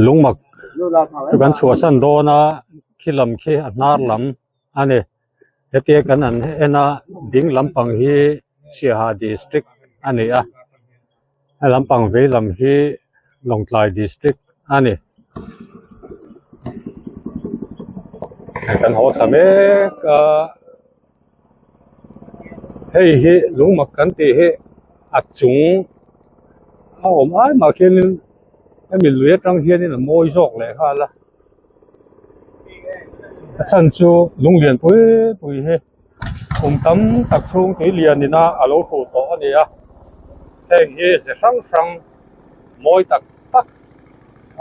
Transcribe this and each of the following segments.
Lungmak chu kan chhuahsan dawn a khi lam khi a hnar lam a ni hetia kan han en a ding lampang hi Siaha district a ni a he lampang vei lam hi Lawngtlai district a ni. Hei kan haw thla mek a hei hi lungmak kan tih hi a chung a awm ai mah khianin hemi lui atang hianin a mawi zawk leh nghal a a chhan chu lung lian pui pui hi kum tam tak chhung tui lian ina a lo hruh tawh a ni a heng hi ze hrang hrang mawi tak tak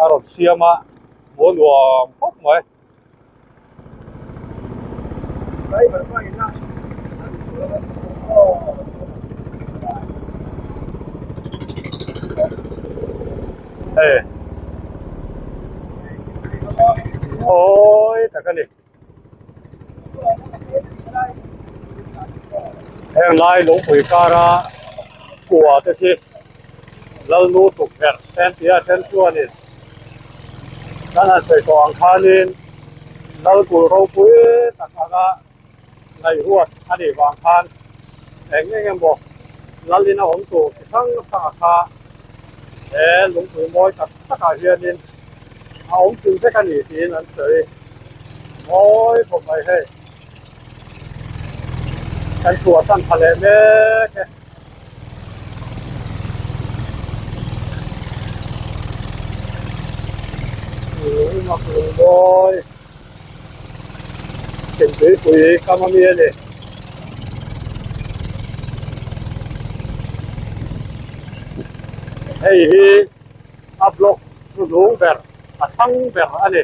a rawn siam a hmuh a nuam khawp mai. Hei mawi tak a ni. Heng lai lungpui kara kua te khi Lalnu tukverh en tia then chuanin kan han sawi tawh ang khanin Lalkulh ropui tak anga ngaihhuat a nih vang khan eng eng emaw Lalin a awm tur chi hrang hrang a kha he lungpui mawi tak takah hianin a awm thin vek a ni tiin an sawi mawi khawp mai hei. Kan chhuah tan tha leh mek e. Lungmak lungmawi Chhimtuipui kam a mi a ni. Hei hi a block hnuhnung ber a thlang ber a ni.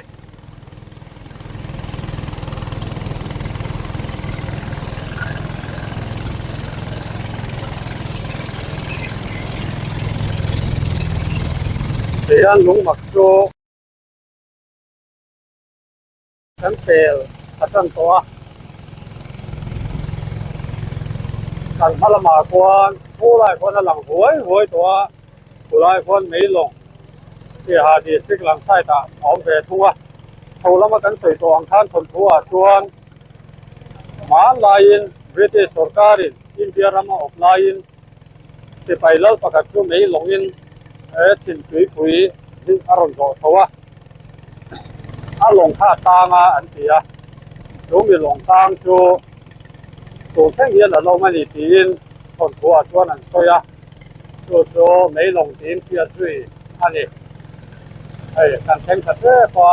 Tihian lungmak chu kan pel a tan tawh a, kan hma lamah khuan khulai khuan a lang huai huai tawh a, khulai khuan meilawng Siaha district lam side ah a awm ve thung a, chho lama kan sawi tawh ang khan thawnthu ah chuan hmanlaiin British sorkarin India rama awp laiin sipai lal pakhat chu meilawngin he chhimtuipui hi a rawn zawh chho a, a lawng kha a tang a an ti a, chu mi lawng tang chu tun thleng hian a lawm a ni tiin thawnthu ah chuan an sawi a. Chu chu meilawng tiin hriat zui a ni. Hei kan thleng tha tep a,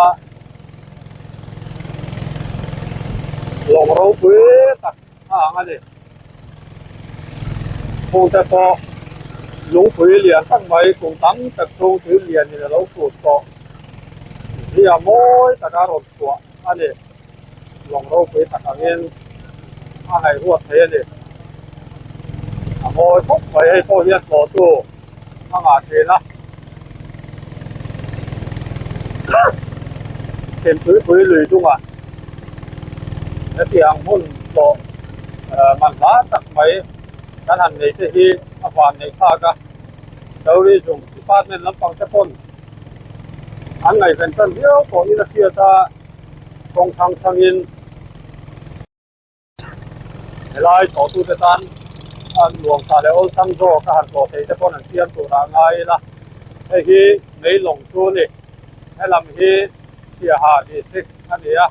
lawng ropui tak a ang a ni. Chhungte pawh lungpui lian tak mai kum tam tak chhung tui lianin a lo hrut tawh zia mawi taka rawn chhuah a ni. Lawng ropui tak angin a ngaihruat thei a ni. A mawi khawp mai hei pawh hian tlawhtu a ngah thin a. Chhimtuipui lui dungah hetiang hmun tlawh man hla tak mai kan han nei te hi a van neih thlak a. Tourism department lampang te pawn an ngaihven tan viau pawhin a hriat a. Kawng thang thangin helai tlawhtute tan a nuam tha leh awlsam zawk a han tlawh thei te pawn an siam tur ah ngai ila. Hei hi Meilawng chu a ni. He lam hi Siaha district a ni a,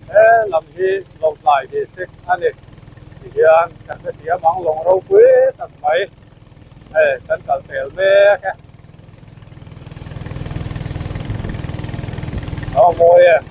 he lam hi Lawngtlai district a ni. Tihian kan hrethiam ang lawng ropui tak mai hei kan kal tel mek e. A mawi em?